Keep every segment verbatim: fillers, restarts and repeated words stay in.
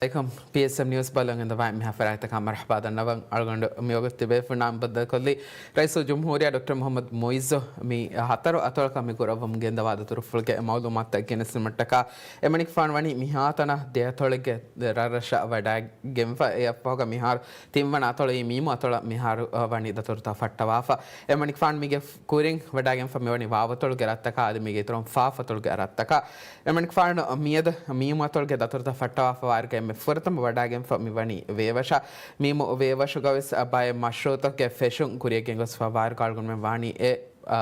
އެކަމް ޕީއެސްއެމް ނިއުސް ބަލަން އިނދަވާ މިހާ ފަރާތްތަކާ މަރުޙަބާ ދަންނަވަން. އަޅުގަނޑު މިވަގުތު ތިބޭފުޅުންނާ ބައްދަލުކޮށްލީ ރައީސުލްޖުމްހޫރިއްޔާ ޑޮކްޓަރ މުޙައްމަދު މުޢިއްޒު މި ހަތަރު އަތޮޅަކަށް މި ކުރައްވަމުން ގެންދަވާ ދަތުރުފުޅުގެ މައުލޫމާތުތައް ގެނެސްދިނުމަށްޓަކާ އެމަނިކުފާނު ވަނީ މިހާތަނަށް ދެއަތޮޅެއްގެ ރަށްރަށަށް ވަޑައިގެންފަ. އެއަށްފަހުގަ މިހާރު ތިންވަނަ އަތޮޅު މީމު އަތޮޅަށް މިހާރު ވަނީ ދަތުރުތައް ފައްޓަވާފަ. އެމަނިކުފާނު މީގެ ކުރިން ވަޑައިގެންފަ މިވަނީ ވާވަތޮޅުގެ ރަށްތަކާ އަދި މީގެ އިތުރުން ފާފަތޮޅުގެ ރަށްތަކާ. އެމަނިކުފާނު މިއަދު މީމު އަތޮޅުގެ ދަތުރުތައް ފައްޓަވާފަ ވާއިރުގަ އެންމެ ފުރަތަމަ ވަޑައިގެންފަ މިވަނީ ވޭވަށަށް. މީމު ވޭވަށުގަވެސް ބައެއް މަޝްރޫޢުތަކުގެ ފެށުން ކުރިއަށް ގެންގޮސްފަ ވާއިރުގަ އަޅުގަނޑުމެން ވާނީ އެ، އާ،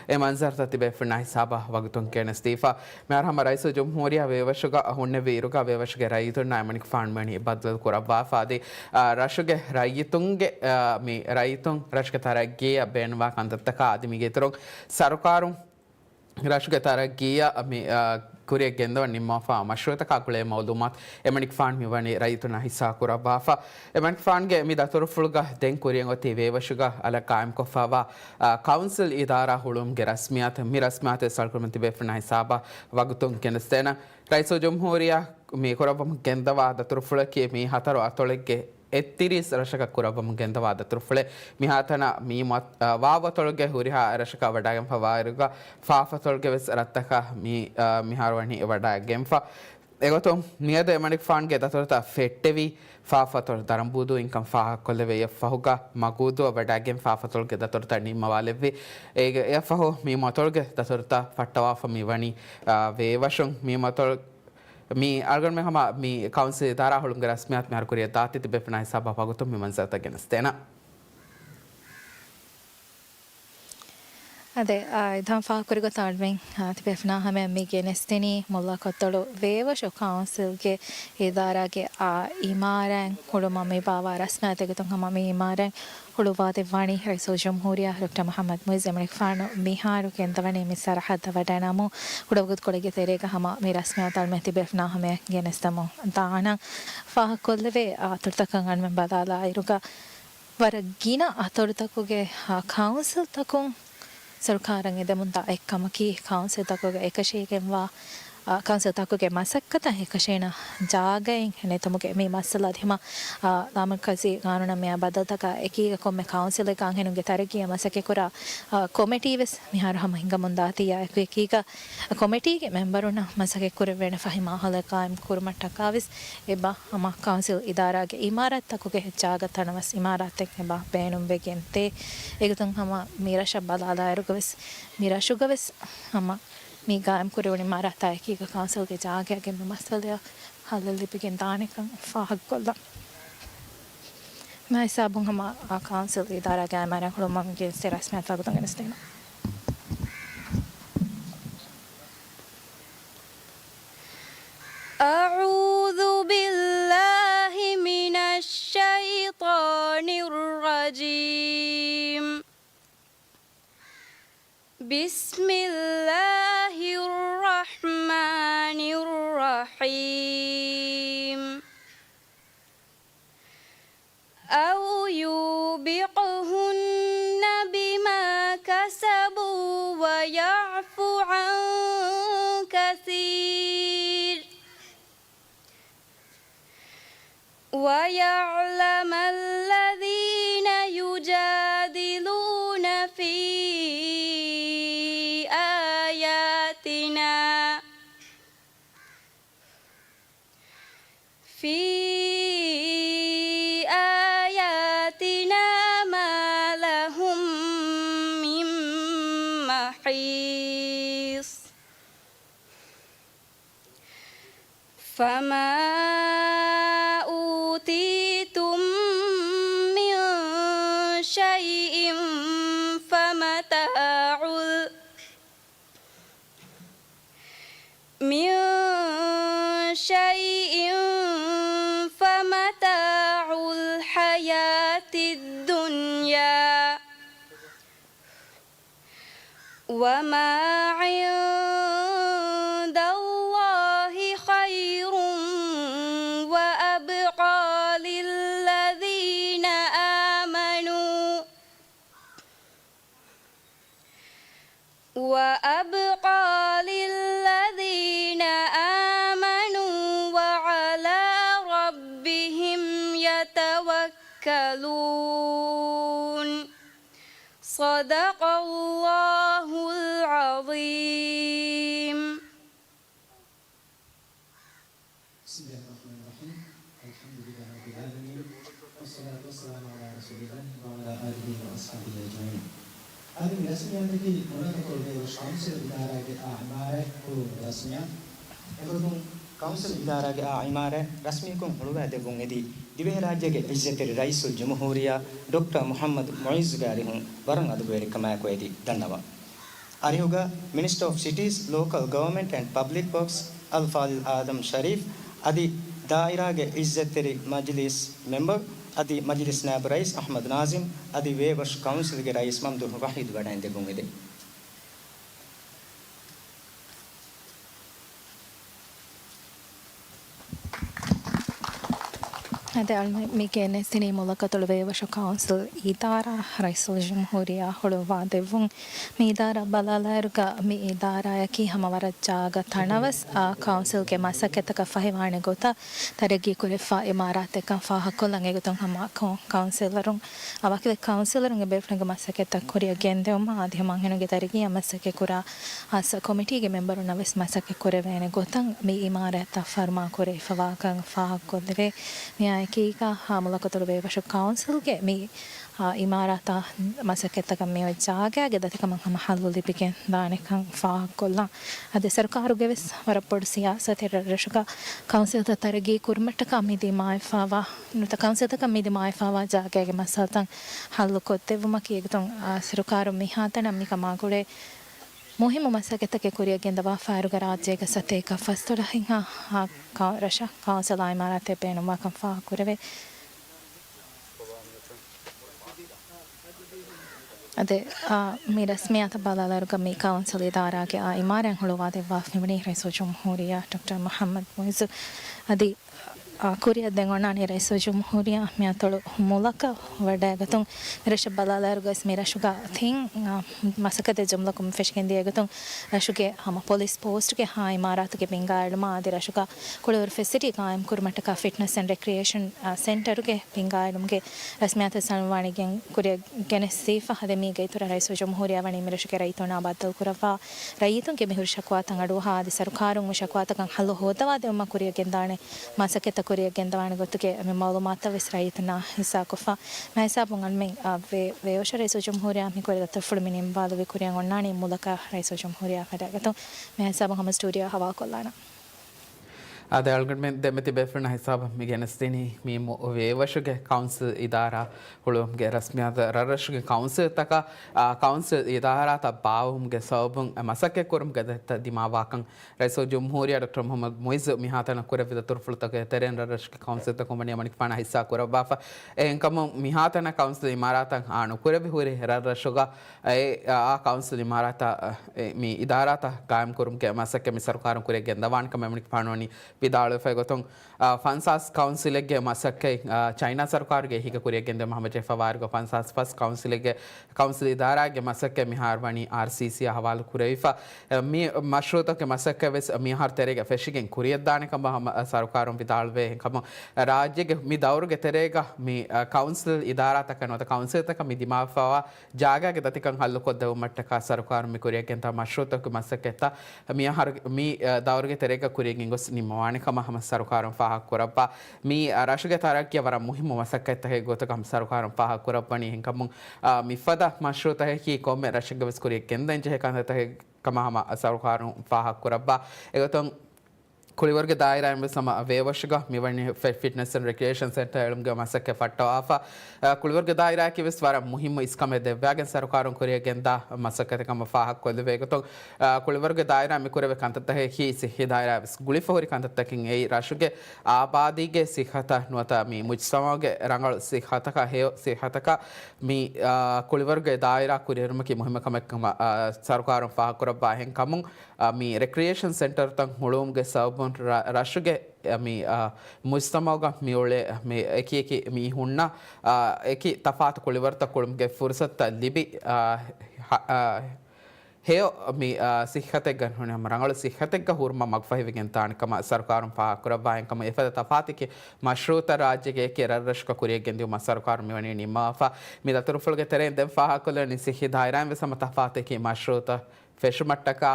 އެ މަންޒަރުތައް ތިބޭފުޅުންނާ ހިސާބަށް ވަގުތުން ގެނެސްދީފަ. މިހާރު ހަމަ ރައީސުލްޖުމްހޫރިއްޔާ ވޭވަށުގަ ހުންނެވި އިރުގަ ވޭވަށުގެ ރައްޔިތުންނާ އެމަނިކުފާނު ވަނީ ބައްދަލު ކުރައްވާފަ އަދި، އާ، ރަށުގެ ރައްޔިތުންގެ، އާ، މި ރައްޔިތުން ރަށުގެ ތަރައްގީއަށް ބޭނުންވާ ކަންތައްތަކާ އަދި މީގެ އިތުރުން ސަރުކާރުން ރަށުގެ ތަރައްގީއަށް މި، އާ، ކުރިއަށް ގެންދަވަން ނިންމާފާ މަޝްރޫޢުތަކާ ގުޅޭ މައުލޫމާތު އެމަނިކުފާނު މިވަނީ ރައްޔިތުންނާ ހިއްސާ ކުރައްވާފަ. އެމަނިކުފާނުގެ މި ދަތުރުފުޅުގަ ދެން ކުރިއަށް އޮތީ ވޭވަށުގަ އަލަށް ގާއިމްކޮށްފައިވާ، އާ، ކައުންސިލް އިދާރާ ހުޅުވުމުގެ ރަސްމިއްޔާތު. މި ރަސްމިއްޔާތު އަޅުގަނޑުމެން ތިބޭފުޅުންނާ ހިސާބަށް ވަގުތުން ގެނެސްދޭނަން. ރައީސުލްޖުމްހޫރިއްޔާ މި ކުރައްވަމުން ގެންދަވާ ދަތުރުފުޅަކީ މި ހަތަރު އަތޮޅެއްގެ އެއްތިރީސް ރަށަކަށް ކުރައްވަމުން ގެންދަވާ ދަތުރުފުޅެއް. މިހާތަނަށް މީމު އަތް-، އާ، ވާވަތޮޅުގެ ހުރިހާ ރަށަކަށް ވަޑައިގެންފަ ވާއިރުގަ ފާފަތޮޅުގެ ވެސް ރަށްތަކަށް މި، އާ، މިހާރު ވަނީ ވަޑައިގެންފަ. އެގޮތުން މިއަދު އެމަނިކުފާނުގެ ދަތުރުތައް ފެއްޓެވީ ފާފަތޮޅު ދަރަނބޫދޫ އިންކަމް ފާހަގަކޮށްލެވޭ. އެއަށްފަހުގަ މަގޫދޫއަށް ވަޑައިގެން ފާފަތޮޅުގެ ދަތުރުތައް ނިންމަވާލެއްވި. އޭގެ އެއަށްފަހު މީމު އަތޮޅުގެ ދަތުރުތައް ފައްޓަވާފަ މިވަނީ، އާ، ވޭވަށުން. މީމު އަތޮޅު މި އަޅުގަނޑުމެން ހަމަ މި ކައުންސިލް އިދާރާ ހުޅުމުގެ ރަސްމިއްޔާތު މިހާރު ކުރިއަށް ދާތީ ތިބޭފުޅުންނާ ހިސާބަށް ވަގުތުން މި މަންޒަރުތައް ގެނެސްދޭނަން. އާދެ، އާ، އެދާން ފާހަގަކުރި ގޮތަށް އަޅުގަނޑުމެން، އާ، ތިބޭފުޅުންނާ ހަމަޔަށް މި ގެނެސްދިނީ މުލާ ކޮއްތޮޅު ވޭވަށު ކައުންސިލްގެ އިދާރާގެ، އާ، އިމާރާތް ހުޅުމަށް މި ބާއްވާ ރަސްމިއްޔާތެއް ގޮތުން ހަމަ މި އިމާރާތް ހުޅުވާދެއްވާނީ ރައީސުލްޖުމްހޫރިއްޔާ ޑޮކްޓަރ މުޙައްމަދު މުޢިއްޒު. އެމަނިކުފާނު މިހާރު ގެންދަވަނީ މި ސަރަހައްދަށް ވަޑައިނަމުން ކުޑަވަގުތުކޮޅެއްގެ ތެރޭގަ ހަމަ މި ރަސްމިއްޔާތު އަޅުގަނޑުމެން ތިބޭފުޅުންނާ ހަމަޔަށް ގެނެސްދެމުން ދާނަން. ފާހަގަކޮށްލެވޭ، އާ، އަތޮޅުތަކަށް އަޅުގަނޑުމެން ބަލާލާއިރުގަ ވަރަށް ގިނަ އަތޮޅުތަކުގެ، އާ، ކައުންސިލްތަކުން ސަރުކާރަށް އެދެމުންދާ އެއްކަމަކީ، ކައުންސިލްތަކުގެ އެކަށީގެންވާ، އާ، ކައުންސިލްތަކުގެ މަސައްކަތަށް އެކަށީނަ ޖާގައެއް ނެތުމުގެ މި މައްސަލަ އަދި ހަމަ، އާ، ލާމަރުކަޒީ ގާނޫނަށް މިއާ ބަދަލުތަކާ އެކީގަ ކޮންމެ ކައުންސިލެއްގަ އަންހެނުންގެ ތަރައްގީއަށް މަސައްކަތްކުރާ، އާ، ކޮމިޓީ ވެސް މިހާރު ހަމަ ހިނގަމުންދާތީ އެކީގަ ކޮމިޓީގެ މެމްބަރުންނަށް މަސައްކަތްކުރެވޭނެ ފަހި މާހައުލެއް ގާއިމް ކުރުމަށްޓަކާ ވެސް އެބަ ހަމަ ކައުންސިލް އިދާރާގެ އިމާރާތްތަކުގެ ޖާގަ ތަނަވަސް އިމާރާތެއް އެބަ ބޭނުންވެގެން ދޭ. އެގޮތުން ހަމަ މި ރަށަށް ބަލާލާއިރުގަވެސް، މި ރަށުގަވެސް ހަމަ މި ގާއިމް ކުރެވުނު އިމާރާތާ އެކީގަ ކައުންސިލްގެ ޖާގައިގެ މި މައްސަލަޔަށް ހައްލެއް ލިބިގެން ދާނެކަން ފާހަގަކޮށްލަން. މި ހިސާބުން ހަމަ ކައުންސިލް އިދާރާގެ އިމާރާތް ހުޅުވުމަށް ގެނެސްދޭ ރަސްމިއްޔާތު ވަގުތުން ގެނެސްދޭނަން. أعوذ بالله من الشيطان الرجيم. بسم الله الرحمن الرحيم. أو يوبقهن بما كسبوا ويعف عن كثير. ويعلم الذين يجادلون في آياتنا، في آياتنا ما لهم من محيص. فما أوتيتم من شيء فمتاع ال-، من شيء فمتاع الحياة الدنيا وما عند الله خير وأبقى للذين آمنوا، وأبقى للذين آمنوا وعلى يتوكلون. صدق الله العظيم. بسم الله الرحمن الرحيم. الحمد لله رب العالمين. والصلاة والسلام على رسول الله وعلى آله وأصحابه أجمعين. އަދި މި ރަސްމިއްޔާތަކީ މުލަކަތު ކުޅުދޭވަށު ކައުންސިލް އިދާރާގެ އާ އިމާރާތް ހުޅުވުމުގެ ރަސްމިއްޔާތު. އެގޮތުން ކައުންސިލް އިދާރާގެ އާ އިމާރާތް ރަސްމީކޮށް ހުޅުވާ ދެއްވުން އެދި، ދިވެހިރާއްޖޭގެ ޢިއްޒަތްތެރި ރައީސުލްޖުމްހޫރިއްޔާ ޑޮކްޓަރ މުޙައްމަދު މުޢިއްޒުގެ އަރިހުން ވަރަށް އަދަބުވެރިކަމާއެކު އެދި ދަންނަވަން. އަރިހުގަ މިނިސްޓަރ އޮފް ސިޓީސް، ލޯކަލް ގަވަރމަންޓް އެންޑް ޕަބްލިކް ވަރކްސް އަލްފާޟިލް އާދަމް ޝަރީފް، އަދި ދާއިރާގެ ޢިއްޒަތްތެރި މަޖިލީސް މެމްބަރު، އަދި މަޖިލީސް ނާއިބު ރައީސް އަޙްމަދު ނާޒިމް، އަދި ވޭވަށު ކައުންސިލްގެ ރައީސް މަމްދޫޙު ވަޙީދު ވަޑައިން ދެއްވުން އެދި. އަދި އަޅުގަނޑު މި ގެނެސްދިނީ މުލަކަތު ކުޅުދޭވަށު ކައުންސިލް އިދާރާ ރައީސުލްޖުމްހޫރިއްޔާ ހުޅުވާ ދެއްވުން. މި އިދާރާ ބަލާލާއިރުގަ މި އިދާރާއަކީ ހަމަ ވަރަށް ޖާގަ ތަނަވަސް، އާ، ކައުންސިލްގެ މަސައްކަތްތަކަށް ފަހިވާނެ ގޮތަށް ތަރައްގީ ކުރެވިފާ އިމާރާތެއްކަން ފާހަގަކޮށްލަން. އެގޮތުން ހަމަ ކައު-، ކައުންސިލަރުން، އާ، ވަކިވެ ކައުންސިލަރުންގެ ބޭފުޅުންގެ މަސައްކަތްތައް ކުރިއަށް ގެންދެވުމަށް އަދި ހަމަ އަންހެނުންގެ ތަރައްގީއަށް މަސައްކަތް ކުރާ ހާއްސަ ކޮމިޓީގެ މެމްބަރުންނަށް ވެސް މަސައްކަތް ކުރެވޭނެ ގޮތަށް މި އިމާރާތްތައް ފަރުމާ ކުރެވިފަވާކަން ފާހަގަކޮށްލެވޭ. މިއާ އެކީގަ ހާ މުލަކަތު ކުޅުދޭވަށު ކައުންސިލްގެ މި، އާ، އިމާރާތާ މަސައްކަތްތަކަށް މިއޮތް ޖާގައިގެ ދަތިކަމަށް ހަމަ ހައްލު ލިބިގެން ދާނެކަން ފާހަގަކޮށްލަން. އަދި ސަރުކާރުގެ ވެސް ވަރަށް ބޮޑު ސިޔާސަތެއް ރަށްރަށުގަ ކައުންސިލްތައް ތަރައްގީ ކުރުމަށްޓަކާ މި ދިމާވެފަވާ، ނުވަތަ ކައުންސިލްތަކަށް މި ދިމާވެފަވާ ޖާގައިގެ މައްސަލަތައް ހައްލުކޮށްދެއްވުމަކީ އެގޮތުން، އާ، ސަރުކާރުން މިހާތަނަށް މިކަމާ ގުޅޭ މުހިއްމު މަސައްކަތްތަކެއް ކުރިއަށް ގެންދަވާފައި އިރުގަ ރާއްޖޭގަ ސަތޭކަ ފަސްދޮޅަހެއްހާ ކަ-، ރަށަށް ކައުންސިލް އާ އިމާރާތެއް ބޭނުންވާކަން ފާހަގަކުރެވޭ. އަދި، އާ، މި ރަސްމިއްޔާތަށް ބަލާލާއިރުގަ މި ކައުންސިލް އިދާރާގެ އާ އިމާރާތް ހުޅުވާ ދެއްވާފަ މިވަނީ ރައީސުލްޖުމްހޫރިއްޔާ ޑޮކްޓަރ މުޙައްމަދު މުޢިއްޒު. އަދި އާ، ކުރިއަށް ދެން އޮންނާނީ ރައީސުލްޖުމްހޫރިއްޔާ މިއަތޮޅު މުލަކަށް ވަޑައިގަތުން. މިރަށަށް ބަލާލާއިރުގަސް މިރަށުގަ ތިން، އާ، މަސައްކަތެއް ޖުމްލަކޮށް މި ފެށިގެން ދިޔަ ގޮތުން ރަށުގެ ހަމަ ޕޮލިސް ޕޯސްޓްގެ ހާ އިމާރާތުގެ ބިންގާއެޅުމާ އަދި ރަށުގަ ކުޅިވަރު ފެސިލިޓީ ގާއިމް ކުރުމަށްޓަކާ ފިޓްނަސް އެންޑް ރެކްރިއޭޝަން، އާ، ސެންޓަރުގެ ބިންގާއެޅުމުގެ ރަސްމިއްޔާތެއް ސަލަމަވާނީގެން ކުރިއަށް ގެނެސްދީފަ. އަދި މީގެ އިތުރަށް ރައީސުލްޖުމްހޫރިއްޔާ ވަނީ މިރަށުގެ ރައްޔިތުންނާ ބައްދަލުކުރައްވާ ރައްޔިތުންގެ މިހުރި ޝަކުވާތައް އަޑުއަހާ އަދި ސަރުކާރުން މި ޝަކުވާތަކަށް ހައްލު ހޯއްދަވާ ދެއްވުމަށް ކުރިއަށް ގެންދާނެ މަސައްކަތްތައް ކުރިއަށް ގެންދަވާނެ ގޮތުގެ މި މައުލޫމާތުތައް ވެސް ރައްޔިތުންނާ ހިއްސާކޮށްފަ. މިހިސާބުން އަންމެން، އާ، ވެ-، ވެޔޮށަ ރައީސުލްޖުމްހޫރިއްޔާ މި ކުރި ދަތުރުފުޅު މި ނިންމާލެވި ކުރިއަށް އޮންނާނީ މުލަކަށް ރައީސުލްޖުމްހޫރިއްޔާ ވަޑައިގަތުން. މިހިސާބުން ހަމަ ސްޓޫޑިއޯ ހަވާލުކޮށްލާނަން. އާދެ، އަޅުގަނޑުމެން ދެމެތި ބޭފުޅުންނާ ހިސާބަށް މި ގެނެސްދިނީ މި މު-، ވޭވަށުގެ ކައުންސިލް އިދާރާ ހުޅުވުމުގެ ރަސްމިއްޔާތު. ރަށްރަށުގެ ކައުންސިލްތަކަށް، އާ، ކައުންސިލް އިދާރާތައް ބާއްވުމުގެ ސަބަބުން މަސައްކަތްކުރުމުގެ ދަތިތައް ދިމާވާކަން ރައީސުލްޖުމްހޫރިއްޔާ ޑޮކްޓަރ މުޙައްމަދު މުޢިއްޒު މިހާތަނަށް ކުރެއްވި ދަތުރުފުޅުތަކުގެ ތެރެއިން ރަށްރަށުގެ ކައުންސިލްތަކުން ވަނީ އަމަނިކުފާނާ ހިއްސާ ކުރައްވާފަ. އެހެންކަމުން މިހާތަނަށް ކައުންސިލް އިމާރާތަށް އާ ނުކުރެއްވި ހުރި ރަށްރަށުގަ އެ، އާ، ކައުންސިލް އިމާރާތަށް، އެ، މި އިދާރާތައް ގާއިމްކުރުމުގެ މަސައްކަތް މި ސަރުކާރުން ކުރިއަށް ގެންދަވާނެ ކަމަށް އަމަނިކުފާނު ވަނީ ވިދާޅުވެފައި ގޮތުން، އާ، ފަންސާސް ކައުންސިލެއްގެ މަސައްކަތް، އާ، ޗައިނާ ސަރުކާރުގެ އެހީގަ ކުރިއަށް ގެންދެވުމަށް ހަމަޖެހިފަވާއިރުގަ ފަންސާސް ފަސް ކައުންސިލެއްގެ ކައުންސިލް އިދާރާގެ މަސައްކަތް މިހާރު ވަނީ އާރްސީސީއާ ހަވާލު ކުރެވިފަ. އެ، މި މަޝްރޫއުތަކުގެ މަސައްކަތް ވެސް މިހާރު ތެރޭގަ ފެށިގެން ކުރިއަށްދާނެ ކަމަށް ހަމަ ސަރުކާރުން ވިދާޅުވޭ. އެހެންކަމުން ރާއްޖޭގެ މި ދައުރުގެ ތެރޭގަ މި، އަ، ކައުންސިލް އިދާރާތަކަށް ނުވަތަ ކައުންސިލްތަކަށް މި ދިމާވެފަވާ ޖާގާގެ ދަތިކަން ހައްލުކޮށްދެވުމަށްޓަކާ ސަރުކާރުން މި ކުރިއަށް ގެންދާ މަޝްރޫއުތަކުގެ މަސައްކަތްތައް މި އަހަރު މި، އަ، ދައުރުގެ ތެރޭގަ ކުރިއަށް ގެންގޮސް ނިންމަވާނެ ކަމަށް ހަމަ ސަރުކާރުން ފާހަގަކުރައްވާ. މި، އަ، ރަށުގެ ތަރައްގީއަށް ވަރަށް މުހިއްމު މަސައްކަތްތަކެއް ގޮތަކަށް ހަމަ ސަރުކާރުން ފާހަގަކުރައްވަނީ. އެހެންކަމުން، އަ، މިފަދަ މަޝްރޫއުތަކަކީ ކޮންމެ ރަށެއްގަ ވެސް ކުރިއަށް ގެންދަން ޖެހޭ ކަންތައްތަކެއް ކަމަށް ހަމަ ސަރުކާރުން ފާހަގަކުރައްވާ. އެގޮތުން ކުޅިވަރުގެ ދާއިރާއިން ވެސް ހަމަ ވޭވަށުގަ މިވަނީ ފި-، ފިޓްނަސް އެންޑް ރެކްރިއޭޝަން ސެންޓަރ އެޅުމުގެ މަސައްކަތް ފައްޓަވާފަ. އަ، ކުޅިވަރުގެ ދާއިރާއަކީ ވެސް ވަރަށް މުހިއްމު އިސްކަމެއް ދެއްވާގެން ސަރުކާރުން ކުރިއަށް ގެންދާ މަސައްކަތެއް ކަމަށް ފާހަގަކޮށްލެވޭ. އެގޮތުން، އަ، ކުޅިވަރުގެ ދާއިރާ މި ކުރެވޭ ކަންތައްތަކަކީ ސިއްހީ ދާއިރާ ވެސް ގުޅިފަ ހުރި ކަންތައްތަކެއް. އެއީ ރަށުގެ އާބާދީގެ ސިއްހަތަށް ނުވަތަ މި މުޖްތަމަޢުގެ ރަނގަޅު ސިއްހަތަކަށް ހެޔޮ ސިއްހަތަކަށް މި، އާ، ކުޅިވަރުގެ ދާއިރާ ކުރިއެރުމަކީ މުހިއްމު ކަމެއް ކަމަށް، އާ، ސަރުކާރުން ފާހަގަކުރައްވާ. އެހެން ކަމުން، އާ، މި ރެކްރިއޭޝަން ސެންޓަރުތައް ހުޅުވުމުގެ ސަބަބުން ރަ-، ރަށުގެ، އަ، މި، އާ، މުޖްތަމަޢުގަ މިއުޅޭ މި އެކި އެކި މީހުންނަށް، އާ، އެކި ތަފާތު ކުޅިވަރުތައް ކުޅުމުގެ ފުރުސަތުތައް ލިބި، އާ، ހަ-، އާ، ހެޔޮ މި، އާ، ސިއްހަތެއްގަ ނޫނީ ހަމަ ރަނގަޅު ސިއްހަތެއްގަ ހުރުމަށް މަގުފަހިވެގެން ތާނެ ކަމަށް ސަރުކާރުން ފާހަގަކުރައްވާ. އެކަމަށް އެފަދަ ތަފާތަކީ މަޝްރޫއުތައް ރާއްޖޭގެ އެކި ރަށްރަށަކަށް ކުރިޔަށް ގެންދިއުމަށް ސަރުކާރުން މިވަނީ ނިންމަވާފަ. މި ދަތުރުފުޅުގެ ތެރެއިން ދެން ފާހަގަކޮށްލެވެނީ ސިއްހީ ދާއިރާއިން ވެސް ހަމަ ތަފާތަކީ މަޝްރޫއުތައް ފެށުމަށްޓަކާ،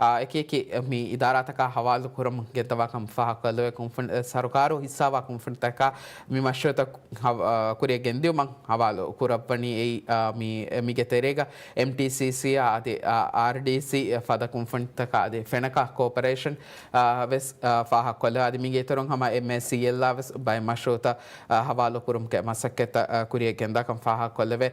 އާ، އެކިއެކި މި އިދާރާތަކާ ހަވާލު ކުރަމުން ގެންދަވާ ކަމަށް ފާހަގަކޮށްލެވޭ. ކުންފުނި-، ސަރުކާރު ހިއްސާވާ ކުންފުނިތަކާ މި މަޝްރޫއުތައް ހަވ-، އާ، ކުރިޔަށް ގެންދިއުމަށް ހަވާލު ކުރައްވަނީ އެއީ، އާ، މި، މީގެ ތެރޭގަ އެމްޓީސީސީ އާ، އަދި، އާ، އާރްޑީސީ ފަދަ ކުންފުނިތަކާ އަދި ފެނަކާ ކޯޕަރޭޝަން، އާ، ވެސް، އާ، ފާހަގަކޮށްލެވޭ. އަދި މީގެ އިތުރުން ހަމަ އެމްއޭސީއެލްއާ ވެސް ބައެއް މަޝްރޫއުތައް، އާ، ހަވާލު ކުރުމުގެ މަސައްކަތްތައް، އާ، ކުރިޔަށް ގެންދާކަން ފާހަގަކޮށްލެވޭ.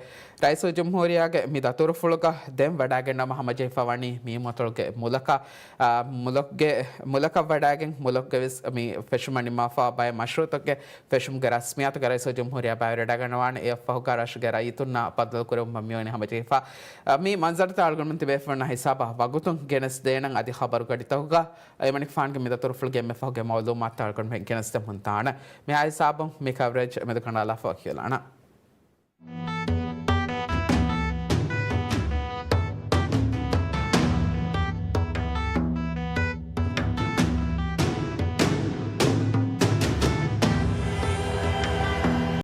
ރައީސުލްޖުމްހޫރިއްޔާގެ މި ދަތުރުފުޅުގަ ދެން ވަޑައިގަންނަވާ ހަމަޖެހިފަ ވަނީ މީމު އަތޮޅުގެ މުލަކަށް، އާ، މުލަކުގެ، މުލަކަށް ވަޑައިގެން މުލަކުގެ ވެސް މި ފެށުމަށް ނިންމާފަ ބައެއް މަޝްރޫއުތަކުގެ ފެށުމުގެ ރަސްމިއްޔާތުގަ ރައީސުލްޖުމްހޫރިއްޔާ ބައިވެރިވަޑައިގަންނަވާނެ. އެއަށްފަހުގަ ރަށުގެ ރައްޔިތުންނާ ބައްދަލުކުރެވުމަށް މިވަނީ ހަމަޖެހިފަ. އާ، މި މަންޒަރުތައް އަޅުގަނޑުމެން ތިބޭފުޅުންނާ ހިސާބަށް ވަގުތުން ގެނެސްދޭނަން. އަދި ޚަބަރުގަޑިތަކުގަ އެމަނިކުފާނުގެ މި ދަތުރުފުޅުގެ އެންމެ ފަހުގެ މައުލޫމާތުތައް އަޅުގަނޑުމެން ގެނެސްދެމުން ދާނަން. މިހާ ހިސާބުން މި ކަވަރޭޖް މެދުކަނޑާލާފަ ވަކިވެލާނަން.